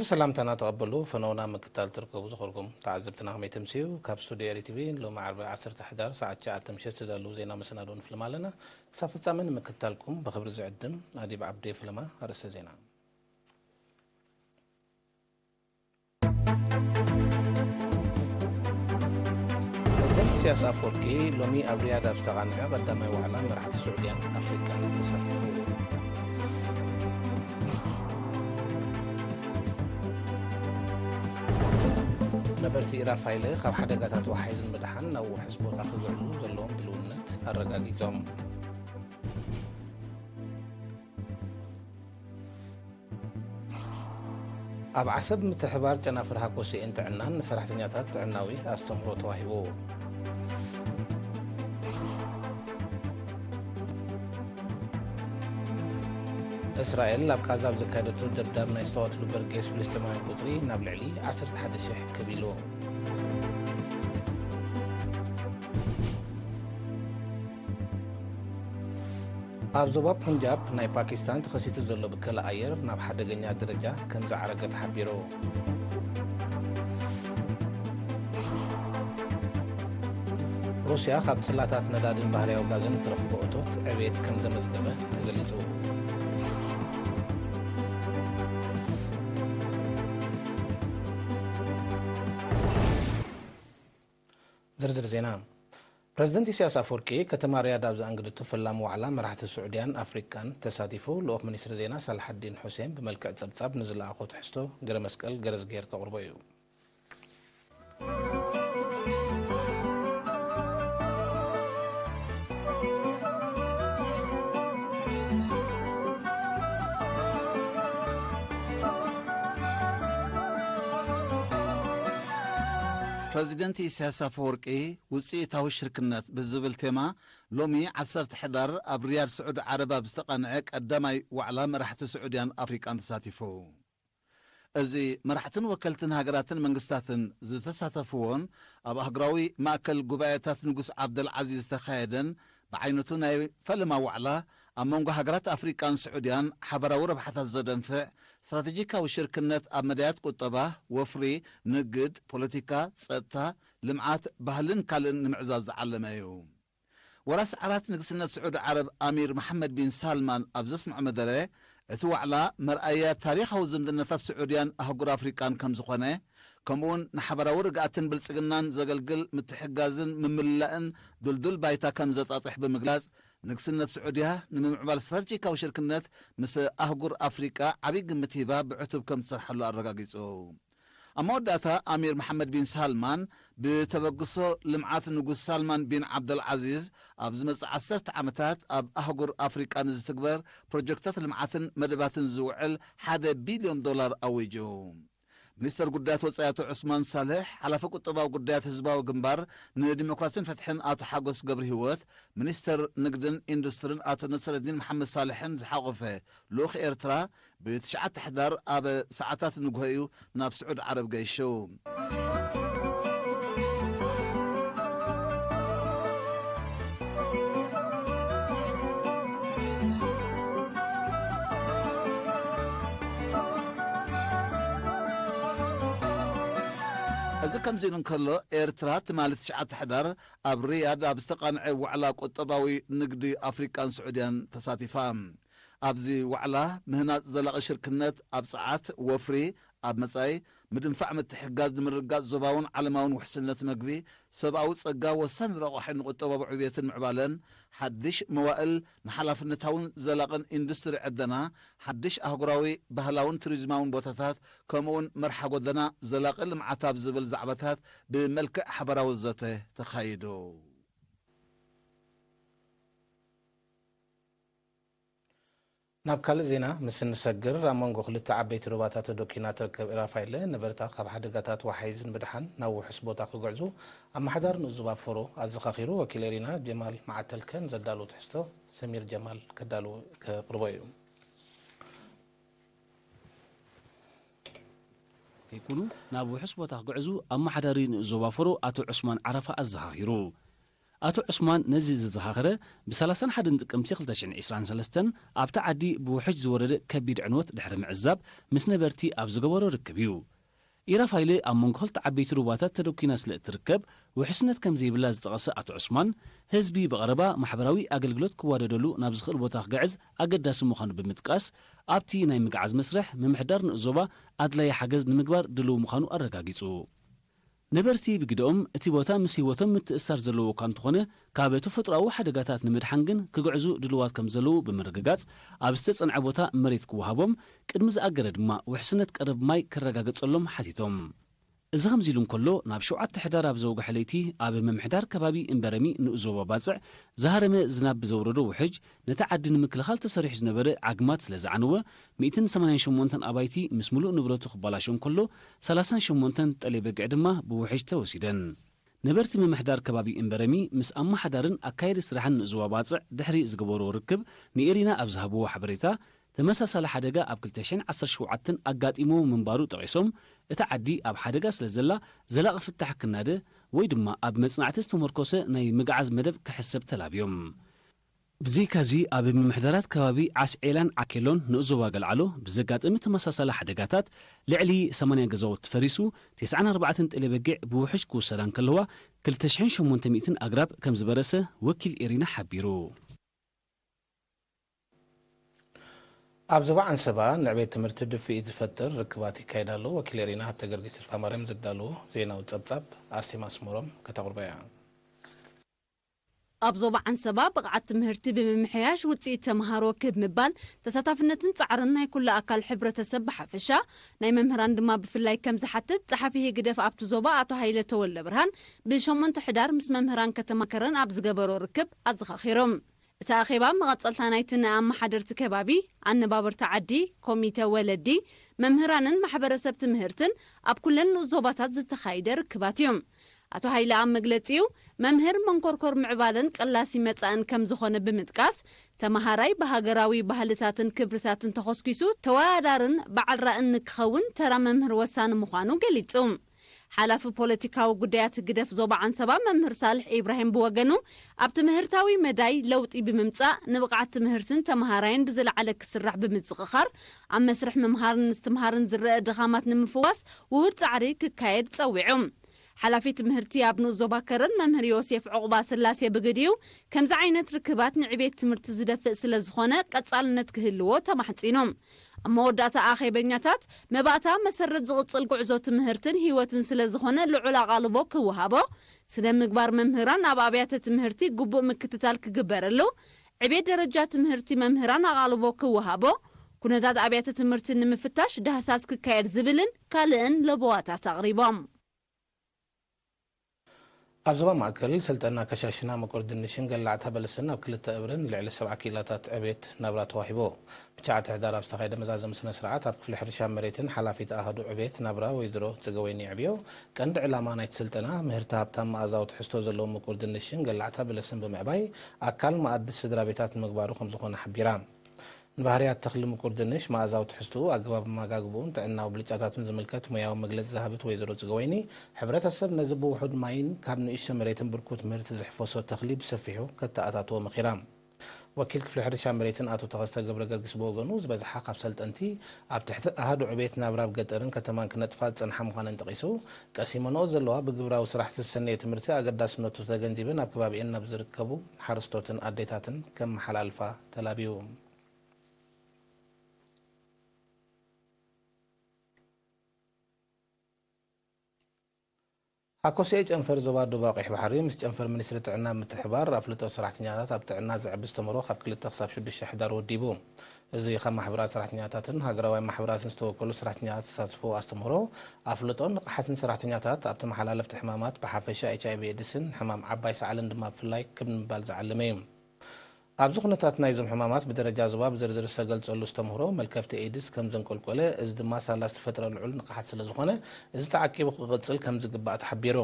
ሰላምታና ተቐበሉ። ፈነውና ምክታል ትርከቡ ዝኾንኩም ተዓዘብትና ከመይ ተምስዩ? ካብ ስቱዲዮ ኤሪ ቲቪ ሎሚ ዓርቢ ዓሰርተ ሕዳር ሰዓት ትሽዓተ ምሸት ዝዳለዉ ዜና መሰናዶ ንፍልም ኣለና። ክሳብ ፍጻመ ንምክታልኩም ብኽብሪ ዝዕድም ኣዲብ ዓብዴ። ፈለማ ኣርእስተ ዜና። ፕሬዝደንት ኢሳያስ ኣፈወርቂ ሎሚ ኣብ ሪያድ ኣብ ዝተቓንዐ ቀዳማይ ዋዕላ መራሕቲ ስዑድያን ኣፍሪቃን ተሳቲፉ። ነበርቲ ኢራፋይለ ካብ ሓደጋታት ወሓይዝ ንምድሓን ናብ ውሑስ ቦታ ክግዕዙ ዘለዎም ድልውነት ኣረጋጊጾም። ኣብ ዓሰብ ምትሕባር ጨናፍር ሃኮስኤን ጥዕናን ንሰራሕተኛታት ጥዕናዊ ኣስተምህሮ ተዋሂቡ። እስራኤል ኣብ ቃዛ ኣብ ዘካየደቶ ደብዳብ ናይ ዝተቐትሉ በርጌስ ፍልስጤማውያን ቁጽሪ ናብ ልዕሊ ዓሰርተ ሓደ ሽሕ ክብ ኢሉ። ኣብ ዞባ ፑንጃብ ናይ ፓኪስታን ተኸሲቱ ዘሎ ብከላ ኣየር ናብ ሓደገኛ ደረጃ ከም ዝዓረገ ተሓቢሩ። ሩስያ ካብ ጽላታት ነዳድን ባህርያዊ ጋዝን እትረኽቦ እቶት ዕብየት ከም ዘመዝገበ ተገሊጹ። ዝርዝር ዜና። ፕረዚደንት ኢሳያስ ኣፈወርቂ ከተማ ሪያድ ኣብ ዘኣንገደቶ ፈላሚ ዋዕላ መራሕቲ ስዑድያን ኣፍሪቃን ተሳቲፉ። ልኡኽ ሚኒስትሪ ዜና ሳልሓዲን ሑሴን ብመልክዕ ጸብጻብ ንዝለኣኾ ትሕዝቶ ገረመስቀል ገረዝግሄር ከቕርቦ እዩ። ፕረዚደንት ኢሳያስ ኣፈወርቂ ውፅኢታዊ ሽርክነት ብዝብል ቴማ ሎሚ ዓሰርተ ሕዳር ኣብ ሪያድ ስዑዲ ዓረብ ኣብ ዝተቓንዐ ቀዳማይ ዋዕላ መራሕቲ ስዑድያን ኣፍሪቃን ተሳቲፉ። እዚ መራሕትን ወከልትን ሃገራትን መንግስታትን ዝተሳተፍዎን ኣብ ኣህጉራዊ ማእከል ጉባኤታት ንጉስ ዓብደልዓዚዝ ዝተኻየደን ብዓይነቱ ናይ ፈለማ ዋዕላ ኣብ መንጎ ሃገራት ኣፍሪቃን ስዑድያን ሓበራዊ ረብሓታት ዘደንፍዕ ስትራቴጂካዊ ሽርክነት ኣብ መዳያት ቁጠባ፣ ወፍሪ፣ ንግድ፣ ፖለቲካ፣ ጸጥታ፣ ልምዓት፣ ባህልን ካልእን ንምዕዛዝ ዝዓለመ እዩ። ወራስ ዓራት ንግስነት ስዑዲ ዓረብ ኣሚር መሓመድ ቢን ሳልማን ኣብ ዘስምዖ መደረ፣ እቲ ዋዕላ መርኣያ ታሪኻዊ ዝምድናታት ስዑድያን ኣህጉር ኣፍሪቃን ከም ዝኾነ፣ ከምኡውን ንሓበራዊ ርግኣትን ብልጽግናን ዘገልግል ምትሕግጋዝን ምምልላእን ድልዱል ባይታ ከም ዘጣጥሕ ብምግላጽ፣ ንግስነት ስዑድያ ንምምዕባል ስትራቴጂካዊ ሽርክነት ምስ ኣህጉር ኣፍሪቃ ዓብዪ ግምት ሂባ ብዕቱብ ከም ትሰርሓሉ ኣረጋጊጹ። ኣብ መወዳእታ ኣሚር መሓመድ ቢን ሳልማን ብተበግሶ ልምዓት ንጉስ ሳልማን ቢን ዓብደልዓዚዝ ኣብ ዝመጽእ ዓሰርተ ዓመታት ኣብ ኣህጉር ኣፍሪቃ ንዝትግበር ፕሮጀክታት ልምዓትን መደባትን ዝውዕል ሓደ ቢልዮን ዶላር ኣዊጁ። ሚኒስተር ጉዳያት ወጻኢ ኣቶ ዑስማን ሳልሕ፣ ሓላፊ ቁጠባዊ ጉዳያት ህዝባዊ ግንባር ንዲሞክራሲን ፍትሕን ኣቶ ሓጎስ ገብረ ህይወት፣ ሚኒስተር ንግድን ኢንዱስትሪን ኣቶ ነስረዲን መሓመድ ሳልሕን ዝሓቖፈ ልኡኽ ኤርትራ ብትሽዓተ ሕዳር ኣብ ሰዓታት ንግሆ እዩ ናብ ስዑድ ዓረብ ገይሹ። እዚ ከምዚ ኢሉ እንከሎ፣ ኤርትራ ትማሊ ትሽዓተ ሕዳር ኣብ ሪያድ ኣብ ዝተቓንዐ ዋዕላ ቁጠባዊ ንግዲ ኣፍሪቃን ስዑድያን ተሳቲፋ። ኣብዚ ዋዕላ ምህናጽ ዘላቒ ሽርክነት ኣብ ጸዓት፣ ወፍሪ፣ ኣብ መጻኢ ምድንፋዕ ምትሕግጋዝ ንምርግጋጽ ዞባውን ዓለማውን ውሕስነት መግቢ፣ ሰብኣዊ ጸጋ ወሳኒ ረቋሒ ንቁጠባዊ ዕብየትን ምዕባለን፣ ሓድሽ መዋእል ንሓላፍነታውን ዘላቕን ኢንዱስትሪ ዕደና፣ ሓድሽ ኣህጉራዊ ባህላውን ቱሪዝማውን ቦታታት፣ ከምኡውን መርሓ ጎደና ዘላቒ ልምዓት ኣብ ዝብል ዛዕባታት ብመልክዕ ሓበራዊ ዘተ ተኻይዱ። ናብ ካልእ ዜና ምስ እንሰግር፣ ኣብ መንጎ ክልተ ዓበይቲ ሩባታት ተደኲና ትርከብ ኢራፋይለ ነበርታ ካብ ሓደጋታት ወሓይዝ ንምድሓን ናብ ውሑስ ቦታ ክግዕዙ ኣመሓዳሪ ንኡስ ዞባ ፈሮ ኣዘኻኺሩ። ወኪል ኤሪና ጀማል መዓተልከ ንዘዳለዎ ትሕዝቶ ሰሚር ጀማል ከዳሉ ከቕርቦ እዩ። ከይኩኑ ናብ ውሑስ ቦታ ክግዕዙ ኣመሓዳሪ ንኡስ ዞባ ፈሮ ኣቶ ዑስማን ዓረፋ ኣዘኻኺሩ። ኣቶ ዑስማን ነዚ ዘዘኻኸረ፣ ብ31 ጥቅምቲ ክልተ ሽሕን ዕስራን ሰለስተን ኣብታ ዓዲ ብውሕጅ ዝወረደ ከቢድ ዕንወት ድሕሪ ምዕዛብ፣ ምስ ነበርቲ ኣብ ዝገበሮ ርክብ እዩ። ኢራፋይለ ኣብ መንጎ ክልተ ዓበይቲ ሩባታት ተደኲና ስለ እትርከብ፣ ውሕስነት ከም ዘይብላ ዝጠቐሰ ኣቶ ዑስማን፣ ህዝቢ ብቐረባ ማሕበራዊ ኣገልግሎት ክዋደደሉ ናብ ዝኽእል ቦታ ክግዕዝ ኣገዳሲ ምዃኑ ብምጥቃስ፣ ኣብቲ ናይ ምግዓዝ መስርሕ ምምሕዳር ንኡስ ዞባ ኣድላዪ ሓገዝ ንምግባር ድሉው ምዃኑ ኣረጋጊጹ። ነበርቲ ብግደኦም፣ እቲ ቦታ ምስ ህይወቶም ምትእስሳር ዘለዎ እኳ እንተኾነ፣ ካብ ተፈጥሮኣዊ ሓደጋታት ንምድሓን ግን ክግዕዙ ድሉዋት ከም ዘለዉ ብምርግጋጽ፣ ኣብ ዝተጸንዐ ቦታ መሬት ክወሃቦም፣ ቅድሚ ዝኣገረ ድማ ውሕስነት ቀረብ ማይ ክረጋገጸሎም ሓቲቶም። እዚ ከምዚ ኢሉ እንከሎ፣ ናብ ሸውዓተ ሕዳር ኣብ ዘውግሐ ለይቲ ኣብ ምምሕዳር ከባቢ እምበረሚ ንኡስ ዞባ ባጽዕ ዝሃረመ ዝናብ ብዘውረዶ ውሕጅ፣ ነቲ ዓዲ ንምክልኻል ተሰሪሑ ዝነበረ ዓግማት ስለ ዝዓነወ፣ ሚእትን ሰማንያን ሸሞንተን ኣባይቲ ምስ ምሉእ ንብረቱ ክባላሾ እንከሎ፣ ሰላሳን ሸሞንተን ጠሌ በጊዕ ድማ ብውሕጅ ተወሲደን። ነበርቲ ምምሕዳር ከባቢ እምበረሚ ምስ ኣመሓዳርን ኣካየዲ ስራሕን ንኡስ ዞባ ባጽዕ ድሕሪ ዝገበርዎ ርክብ ንኤሪና ኣብ ዝሃብዎ ሓበሬታ፣ ተመሳሳሊ ሓደጋ ኣብ ክልተ ሽሕን ዓሰርተ ሸውዓተን ኣጋጢምዎ ምንባሩ ጠቒሶም፣ እታ ዓዲ ኣብ ሓደጋ ስለ ዘላ ዘላቒ ፍታሕ ክናደ ወይ ድማ ኣብ መጽናዕቲ ዝተመርኮሰ ናይ ምግዓዝ መደብ ክሕሰብ ተላብዮም። ብዘይካዚ ኣብ ምምሕዳራት ከባቢ ዓስዔላን ዓኬሎን ንኡስ ዞባ ገልዓሎ ብዘጋጠመ ተመሳሳሊ ሓደጋታት ልዕሊ ሰማንያ ገዛውቲ ፈሪሱ፣ ተስዓን ኣርባዕተን ጠሌ በጊዕ ብውሕጅ ክውሰዳ እንከለዋ፣ ክልተ ሽሕን ሸሞንተ ሚእትን ኣግራብ ከም ዝበረሰ ወኪል ኤሪና ሓቢሩ። ኣብ ዞባ ዓንሰባ ንዕቤት ትምህርቲ ድፍኢት ዝፈጥር ርክባት ይካየድ ኣሎ። ወኪል ኤሪና ሃብተ ጊዮርጊስ ተስፋማርያም ዘዳለዎ ዜናዊ ጸብጻብ ኣርሴማ ኣስመሮም ከተቕርቦ እያ። ኣብ ዞባ ዓንሰባ ብቕዓት ትምህርቲ ብምምሕያሽ ውጽኢት ተምሃሮ ክብ ምባል ተሳታፍነትን ጻዕርን ናይ ኩሉ ኣካል ሕብረተሰብ ብሓፈሻ፣ ናይ መምህራን ድማ ብፍላይ ከም ዝሓትት ጸሓፊ ህግደፍ ኣብቲ ዞባ ኣቶ ሃይለ ተወልደ ብርሃን ብ8 ሕዳር ምስ መምህራን ከተማ ከረን ኣብ ዝገበሮ ርክብ ኣዘኻኺሮም። እቲ ኣኼባ መቐጸልታ ናይቲ ንኣመሓደርቲ ከባቢ፣ ኣነባበርቲ ዓዲ፣ ኮሚተ ወለዲ፣ መምህራንን ማሕበረሰብ ትምህርትን ኣብ ኩለን ንኡስ ዞባታት ዝተኻየደ ርክባት እዩ። ኣቶ ሃይለ ኣብ መግለጺኡ፣ መምህር መንኮርኮር ምዕባለን ቀላሲ መጻእን ከም ዝኾነ ብምጥቃስ፣ ተመሃራይ ብሃገራዊ ባህልታትን ክብርታትን ተኾስኲሱ ተወዳዳርን በዓል ራእን ንክኸውን ተራ መምህር ወሳኒ ምዃኑ ገሊጹ። ሓላፊ ፖለቲካዊ ጉዳያት ህግደፍ ዞባ ዓንሰባ መምህር ሳልሕ ኢብራሂም ብወገኑ፣ ኣብ ትምህርታዊ መዳይ ለውጢ ብምምጻእ ንብቕዓት ትምህርትን ተመሃራይን ብዝለዓለ ክስራሕ ብምዝኽኻር፣ ኣብ መስርሕ ምምሃርን ምስትምሃርን ዝረአ ድኻማት ንምፍዋስ ውሁድ ጻዕሪ ክካየድ ጸዊዑ። ሓላፊ ትምህርቲ ኣብ ንኡስ ዞባ ከረን መምህር ዮሴፍ ዑቕባ ስላሴ ብግዲኡ፣ ከምዚ ዓይነት ርክባት ንዕቤት ትምህርቲ ዝደፍእ ስለ ዝኾነ ቀጻልነት ክህልዎ ተማሕጺኑ። ኣብ መወዳእታ ኣኼበኛታት፣ መባእታ መሰረት ዝቕጽል ጉዕዞ ትምህርትን ህይወትን ስለ ዝኾነ ልዑል ኣቓልቦ ክወሃቦ፣ ስነ ምግባር መምህራን ኣብ ኣብያተ ትምህርቲ ግቡእ ምክትታል ክግበረሉ፣ ዕቤት ደረጃ ትምህርቲ መምህራን ኣቓልቦ ክወሃቦ፣ ኩነታት ኣብያተ ትምህርቲ ንምፍታሽ ዳህሳስ ክካየድ ዝብልን ካልእን ለበዋታት ኣቕሪቦም። ኣብ ዞባ ማእከል፣ ስልጠና ከሻሽና ምቁር ድንሽን ገላዕታ በለስን ኣብ ክልተ እብርን ልዕሊ ሰብዓ ኪላታት ዕቤት ናብራ ተዋሂቦ። ብትሽዓተ ሕዳር ኣብ ዝተኻየደ መዛዘሚ ስነ ስርዓት፣ ኣብ ክፍሊ ሕርሻ መሬትን ሓላፊት ኣሃዱ ዕቤት ናብራ ወይዘሮ ጽገወይኒ ዕብዮ፣ ቀንዲ ዕላማ ናይቲ ስልጠና፣ ምህርቲ ሃብታም መኣዛዊ ትሕዝቶ ዘለዎ ምቁር ድንሽን ገላዕታ በለስን ብምዕባይ፣ ኣካል መኣዲ ስድራ ቤታት ንምግባሩ ከም ዝኾነ ሓቢራ። ንባህርያት ተኽሊ ምቁር ድንሽ፣ መኣዛዊ ትሕዝትኡ፣ ኣገባብ ኣመጋግብኡን ጥዕናዊ ብልጫታቱን ዝምልከት ሞያዊ መግለጺ ዝሃበት ወይዘሮ ጽገወይኒ፣ ሕብረተሰብ ነዚ ብውሑድ ማይን ካብ ንእሽቶ መሬትን ብርኩት ምህርቲ ዝሕፈሶ ተኽሊ ብሰፊሑ ከተኣታትዎ መኺራ። ወኪል ክፍሊ ሕርሻ መሬትን ኣቶ ተኸስተ ገብረ ገርግስ ብወገኑ፣ ዝበዝሓ ካብ ሰልጠንቲ ኣብ ትሕቲ ኣሃዱ ዕቤት ናብራ ኣብ ገጠርን ከተማን ክነጥፋ ዝጸንሓ ምዃነን ጠቒሱ፣ ቀሲመንኦ ዘለዋ ብግብራዊ ስራሕ ዝተሰነየ ትምህርቲ ኣገዳስነቱ ተገንዚበን ኣብ ከባቢኤን ናብ ዝርከቡ ሓረስቶትን ኣዴታትን ከመሓላልፋ ተላብዩ። ሃኮስኤ ጨንፈር ዞባ ደቡብ ቀይሕ ባሕሪ ምስ ጨንፈር ሚኒስትሪ ጥዕና ምትሕባር ኣፍልጦ ሰራሕተኛታት ኣብ ጥዕና ዘዕቢ ዝተምሮ ካብ ክልተ ክሳብ ሽዱሽተ ሕዳር ወዲቡ። እዚ ካብ ማሕበራት ሰራሕተኛታትን ሃገራውያን ማሕበራትን ዝተወከሉ ሰራሕተኛታት ዝተሳትፍዎ ኣስተምህሮ ኣፍልጦን ንቕሓትን ሰራሕተኛታት ኣብ ተመሓላለፍቲ ሕማማት ብሓፈሻ ኤች ኣይ ቪ ኤድስን ሕማም ዓባይ ሰዓልን ድማ ብፍላይ ክብ ንምባል ዝዓለመ እዩ። ኣብዚ ኩነታት ናይዞም ሕማማት ብደረጃ ዞባ ብዝርዝር ዝተገልጸሉ ኣስተምህሮ፣ መልከፍቲ ኤድስ ከም ዘንቆልቆለ፣ እዚ ድማ ሳላ ዝተፈጥረ ልዑል ንቕሓት ስለ ዝኾነ፣ እዚ ተዓቂቡ ክቕጽል ከም ዝግባእ ተሓቢሩ።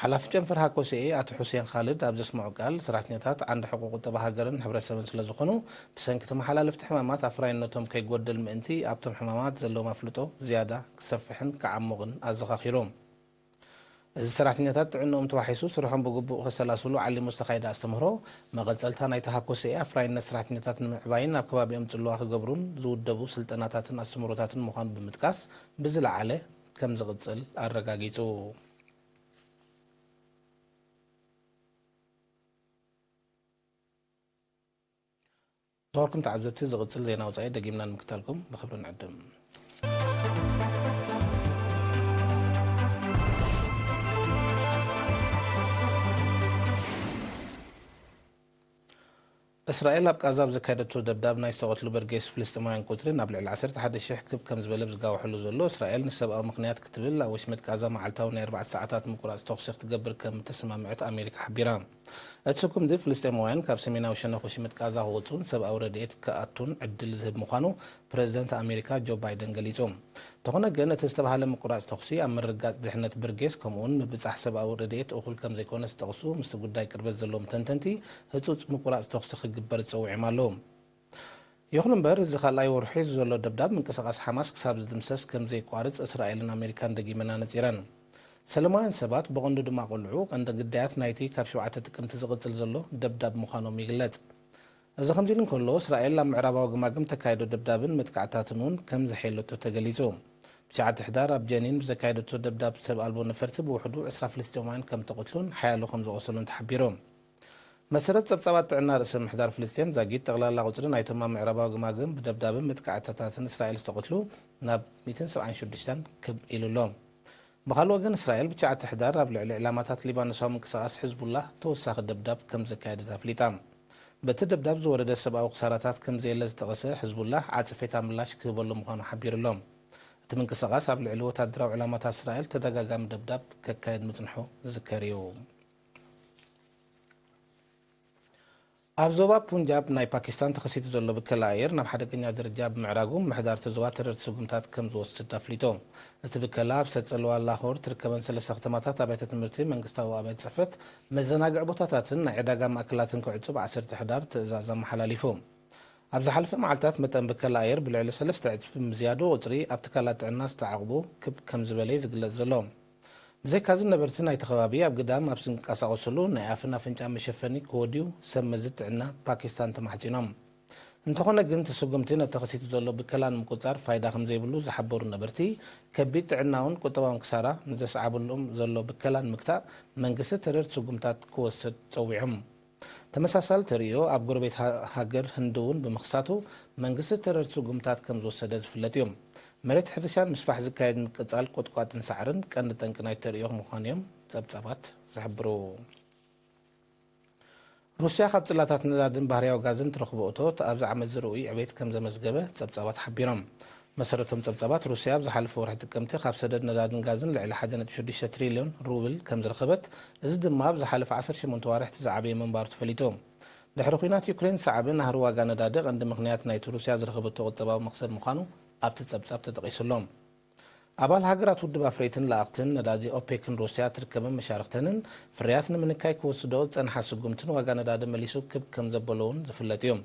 ሓላፊ ጨንፈር ሃኮስኤ ኣቶ ሑሴን ኻልድ ኣብ ዘስምዖ ቃል፣ ሰራሕተኛታት ዓንዲ ሕቖ ቁጠባ ሃገርን ሕብረተሰብን ስለ ዝኾኑ፣ ብሰንኪ ተመሓላለፍቲ ሕማማት ኣፍራይነቶም ከይጎድል ምእንቲ፣ ኣብቶም ሕማማት ዘለዎም ኣፍልጦ ዝያዳ ክሰፍሕን ክዓሙቕን ኣዘኻኺሩ። እዚ ሰራሕተኛታት ጥዕንኦም ተዋሒሱ ስርሖም ብግቡእ ከሰላስሉ ዓሊሙ ዝተኻየደ ኣስተምህሮ፣ መቐጸልታ ናይቲ ሃኮሰኤ ኣፍራይነት ሰራሕተኛታት ንምዕባይን ኣብ ከባቢኦም ጽልዋ ክገብሩን ዝውደቡ ስልጠናታትን ኣስተምህሮታትን ምዃኑ ብምጥቃስ፣ ብዝለዓለ ከም ዝቕጽል ኣረጋጊጹ። ዝኸበርኩም ተዓዘብቲ፣ ዝቕጽል ዜና ወጻኢ ደጊምና ንምክታልኩም ብኽብሪ ንዕድም። እስራኤል ኣብ ቃዛ ኣብ ዘካየደቶ ደብዳብ ናይ ዝተቐትሉ በርጌስ ፍልስጤማውያን ቁጽሪ ናብ ልዕሊ ዓሰርተ ሓደ ሽሕ ክብ ከም ዝበለ ብዝጋውሐሉ ዘሎ፣ እስራኤል ንሰብኣዊ ምኽንያት ክትብል ኣብ ወሽመጥ ቃዛ መዓልታዊ ናይ ኣርባዕተ ሰዓታት ምቁራጽ ተኹሲ ክትገብር ከም እተሰማምዐት ኣሜሪካ ሓቢራ። እቲ ስጉምቲ ፍልስጤማውያን ካብ ሰሜናዊ ሸነኽ ወሽመጥ ቃዛ ክወጹን ሰብኣዊ ረድኤት ክኣቱን ዕድል ዝህብ ምዃኑ ፕረዚደንት ኣሜሪካ ጆ ባይደን ገሊጹ። እንተኾነ ግን፣ እቲ ዝተባህለ ምቁራጽ ተኹሲ ኣብ ምርግጋጽ ድሕነት ብርጌስ ከምኡውን ምብጻሕ ሰብኣዊ ረድኤት እኹል ከም ዘይኮነ ዝጠቕሱ ምስቲ ጉዳይ ቅርበት ዘለዎም ተንተንቲ፣ ህጹጽ ምቁራጽ ተኹሲ ክግበር ጸዊዖም ኣለዉ። ይኹን እምበር፣ እዚ ካልኣይ ወርሒ ዘሎ ደብዳብ ምንቅስቓስ ሓማስ ክሳብ ዝድምሰስ ከም ዘየቋርጽ እስራኤልን ኣሜሪካን ደጊመን ኣነጺረን። ሰለማውያን ሰባት፣ ብቐንዱ ድማ ቆልዑ፣ ቀንዲ ግዳያት ናይቲ ካብ ሸውዓተ ጥቅምቲ ዝቕጽል ዘሎ ደብዳብ ምዃኖም ይግለጽ። እዚ ከምዚ ኢሉ እንከሎ፣ እስራኤል ኣብ ምዕራባዊ ግማግም ተካይዶ ደብዳብን መጥቃዕትታትን እውን ከም ዘሐየለቶ ተገሊጹ። ብትሽዓተ ሕዳር ኣብ ጀኒን ብዘካየደቶ ደብዳብ ሰብ ኣልቦ ነፈርቲ ብውሕዱ ዕስራ ፍልስጤማውያን ከም ተቐትሉን ሓያሎ ከም ዝቖሰሉን ተሓቢሩ። መሰረት ጸብጻባት ጥዕና ርእሰ ምሕዳር ፍልስጤም ዛጊት፣ ጠቕላላ ቁጽሪ ናይቶም ኣብ ምዕራባዊ ግማግም ብደብዳብን መጥቃዕትታትን እስራኤል ዝተቐትሉ ናብ ሚእትን ሰብዓን ሽዱሽተን ክብ ኢሉ ኣሎ። ብኻልእ ወገን፣ እስራኤል ብትሽዓተ ሕዳር ኣብ ልዕሊ ዕላማታት ሊባኖሳዊ ምንቅስቓስ ሕዝቡላህ ተወሳኺ ደብዳብ ከም ዘካየደት ኣፍሊጣ። በቲ ደብዳብ ዝወረደ ሰብኣዊ ክሳራታት ከም ዘየለ ዝጠቐሰ ሕዝቡላህ፣ ዓጸፌታ ምላሽ ክህበሉ ምዃኑ ሓቢሩ ኣሎ። እቲ ምንቅስቓስ ኣብ ልዕሊ ወታደራዊ ዕላማታት እስራኤል ተደጋጋሚ ደብዳብ ከካየድ ምጽንሑ ዝዝከር እዩ። ኣብ ዞባ ፑንጃብ ናይ ፓኪስታን ተኸሲቱ ዘሎ ብከላ ኣየር ናብ ሓደገኛ ደረጃ ብምዕራጉ፣ ምምሕዳር እቲ ዞባ ተረርቲ ስጉምታት ከም ዝወስድ ኣፍሊጡ። እቲ ብከላ ኣብ ዝተጸልዋ ላሆር ትርከበን ሰለስተ ከተማታት፣ ኣብያተ ትምህርቲ፣ መንግስታዊ ኣብያተ ጽሕፈት፣ መዘናግዒ ቦታታትን ናይ ዕዳጋ ማእከላትን ክዕጹ ብ ዓሰርተ ሕዳር ትእዛዝ ኣመሓላሊፉ። ኣብ ዝሓለፈ መዓልታት መጠን ብከላ ኣየር ብልዕሊ ሰለስተ ዕጽፊ ብምዝያዱ፣ ቁጽሪ ኣብ ትካላት ጥዕና ዝተዓቕቡ ክብ ከም ዝበለ እዩ ዝግለጽ ዘሎ። ብዘይካዚ፣ ነበርቲ ናይቲ ከባቢ ኣብ ግዳም ኣብ ዝንቀሳቐስሉ ናይ ኣፍን ኣፍንጫን መሸፈኒ ክወድዩ ሰብ መዚ ጥዕና ፓኪስታን ተማሕጺኖም። እንተኾነ ግን፣ እቲ ስጉምቲ ነቲ ተኸሲቱ ዘሎ ብከላ ንምቁጽጻር ፋይዳ ከም ዘይብሉ ዝሓበሩ ነበርቲ፣ ከቢድ ጥዕናውን ቁጠባውን ክሳራ ንዘስዓበሎም ዘሎ ብከላ ንምግታእ መንግስቲ ተረርቲ ስጉምታት ክወስድ ጸዊዖም። ተመሳሳሊ ተርእዮ ኣብ ጎረቤት ሃ-፣ ሃገር ህንዲ እውን ብምኽሳቱ፣ መንግስቲ ተረርቲ ስጉምታት ከም ዝወሰደ ዝፍለጥ እዩ። መሬት ሕርሻን ምስፋሕ ዝካየድ ምቅጻል ቁጥቋጥን ሳዕርን ቀንዲ ጠንቂ ናይቲ ተርእዮ ምዃኑ እዮም ጸብጻባት ዝሕብሩ። ሩስያ ካብ ጽላታት ነዳድን ባህርያዊ ጋዝን ትረኽቦ እቶት ኣብዚ ዓመት ዝርኡይ ዕቤት ከም ዘመዝገበ ጸብጻባት ሓቢሮም። መሰረቶም ጸብጻባት፣ ሩስያ ኣብ ዝሓለፈ ወርሒ ጥቅምቲ ካብ ሰደድ ነዳድን ጋዝን ልዕሊ ሓደ ነጥቢ ሽዱሽተ ትሪልዮን ሩብል ከም ዝረኸበት፣ እዚ ድማ ኣብ ዝሓለፈ ዓሰርተ ሸሞንተ ዋርሕቲ ዝዓበየ ምንባሩ ተፈሊጡ። ድሕሪ ኲናት ዩክሬን ዝሰዓበ ናህሪ ዋጋ ነዳዲ ቀንዲ ምኽንያት ናይቲ ሩስያ ዝረኸበቶ ቁጠባዊ መኽሰብ ምዃኑ ኣብቲ ጸብጻብ ተጠቒሱ ኣሎ። ኣባል ሃገራት ውድብ ኣፍረይትን ለኣኽትን ነዳዲ ኦፔክን ሩስያ ትርከበን መሻርኽተንን፣ ፍርያት ንምንካይ ክወስዶ ዝጸንሓ ስጉምትን ዋጋ ነዳዲ መሊሱ ክብ ከም ዘበሎ እውን ዝፍለጥ እዩ።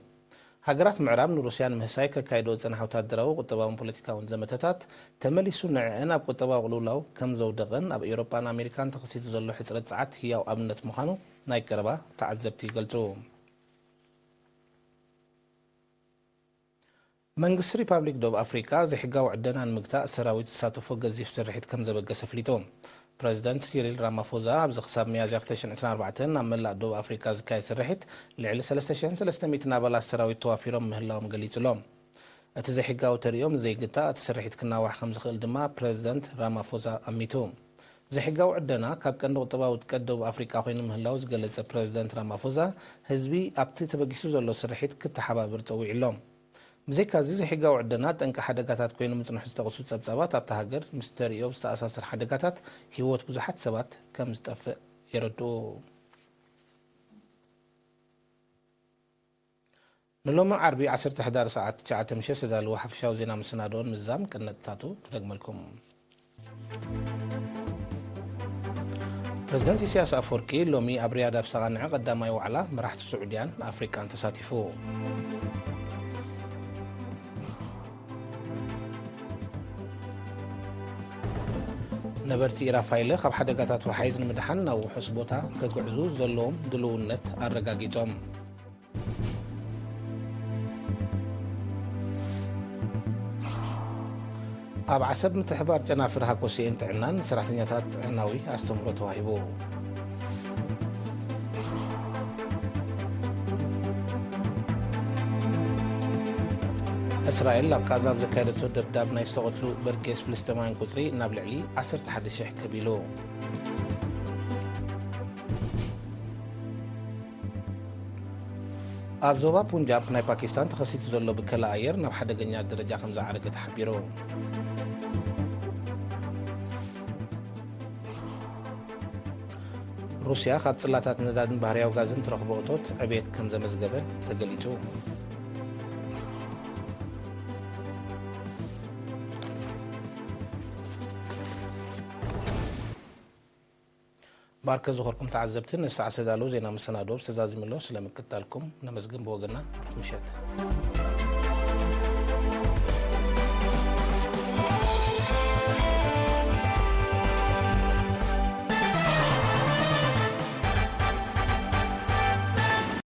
ሃገራት ምዕራብ ንሩስያ ንምህሳይ ከካይዶ ዝጸንሓ ወታደራዊ፣ ቁጠባውን ፖለቲካውን ዘመተታት፣ ተመሊሱ ንዕአን ኣብ ቁጠባዊ ቅልውላው ከም ዘውደቐን ኣብ ኤውሮጳን ኣሜሪካን ተኸሲቱ ዘሎ ሕጽረት ጸዓት ህያው ኣብነት ምዃኑ ናይ ቀረባ ተዓዘብቲ ይገልጹ። መንግስቲ ሪፓብሊክ ደቡብ ኣፍሪቃ፣ ዘይሕጋዊ ዕደና ንምግታእ ሰራዊት ዝሳተፎ ገዚፍ ስርሒት ከም ዘበገሰ ኣፍሊጡ። ፕረዚደንት ሲሪል ራማፎዛ፣ ኣብዚ ክሳብ ሚያዝያ ክልተ ሽሕን ዕስራን ኣርባዕተን ኣብ መላእ ደቡብ ኣፍሪቃ ዝካየድ ስርሒት፣ ልዕሊ ሰለስተ ሽሕን ሰለስተ ሚእትን ኣባላት ሰራዊት ተዋፊሮም ምህላዎም ገሊጹ ኣሎ። እቲ ዘይሕጋዊ ተርእዮ ምስ ዘይግታእ፣ እቲ ስርሒት ክናዋሕ ከም ዝኽእል ድማ ፕረዚደንት ራማፎዛ ኣሚቱ። ዘይሕጋዊ ዕደና ካብ ቀንዲ ቁጠባዊ ውድቀት ደቡብ ኣፍሪቃ ኮይኑ ምህላው ዝገለጸ ፕረዚደንት ራማፎዛ፣ ህዝቢ ኣብቲ ተበጊሱ ዘሎ ስርሒት ክተሓባበር ጸዊዑ ኣሎ። ብዘይካዚ፣ ዘይሕጋዊ ዕደና ጠንቂ ሓደጋታት ኮይኑ ምጽንሑ ዝጠቕሱ ጸብጻባት፣ ኣብታ ሃገር ምስ ተርእዮ ብዝተኣሳሰር ሓደጋታት ህይወት ብዙሓት ሰባት ከም ዝጠፍእ የረድኡ። ንሎሚ ዓርቢ ዓሰርተ ሕዳር ሰዓት ትሽዓተ ምሸት ዝተዳለወ ሓፈሻዊ ዜና መሰናድኦን ምዝዛም ቀንዲ ነጥብታቱ ክደግመልኩም። ፕረዚደንት ኢሳያስ ኣፈወርቂ ሎሚ ኣብ ሪያድ ኣብ ዝተቓንዐ ቀዳማይ ዋዕላ መራሕቲ ስዑድያን ኣፍሪቃን ተሳቲፉ። ነበርቲ ኢራፋይለ ካብ ሓደጋታት ወሓይዝ ንምድሓን ናብ ውሑስ ቦታ ከግዕዙ ዘለዎም ድልውነት ኣረጋጊጾም። ኣብ ዓሰብ ምትሕባር ጨናፍር ሃኮሴን ጥዕናን ሰራሕተኛታት ጥዕናዊ ኣስተምህሮ ተዋሂቡ። እስራኤል ኣብ ቃዛ ኣብ ዘካየደቶ ደብዳብ ናይ ዝተቐትሉ በርጌስ ፍልስጤማውያን ቁጽሪ ናብ ልዕሊ ዓሰርተ ሓደ ሽሕ ከቢሉ። ኣብ ዞባ ፑንጃብ ናይ ፓኪስታን ተኸሲቱ ዘሎ ብከላ ኣየር ናብ ሓደገኛ ደረጃ ከም ዝዓረገ ተሓቢሩ። ሩስያ ካብ ጽላታት ነዳድን ባህርያዊ ጋዝን ትረኽቦ እቶት ዕቤት ከም ዘመዝገበ ተገሊጹ። ባርከ ዝኾርኩም ተዓዘብቲ፣ ንሰዓት ዝተዳለዉ ዜና መሰናዶ ዝተዛዚሙ ኣሎ። ስለ ምክትታልኩም ነመስግን። ብወገና ርሑስ ምሸት።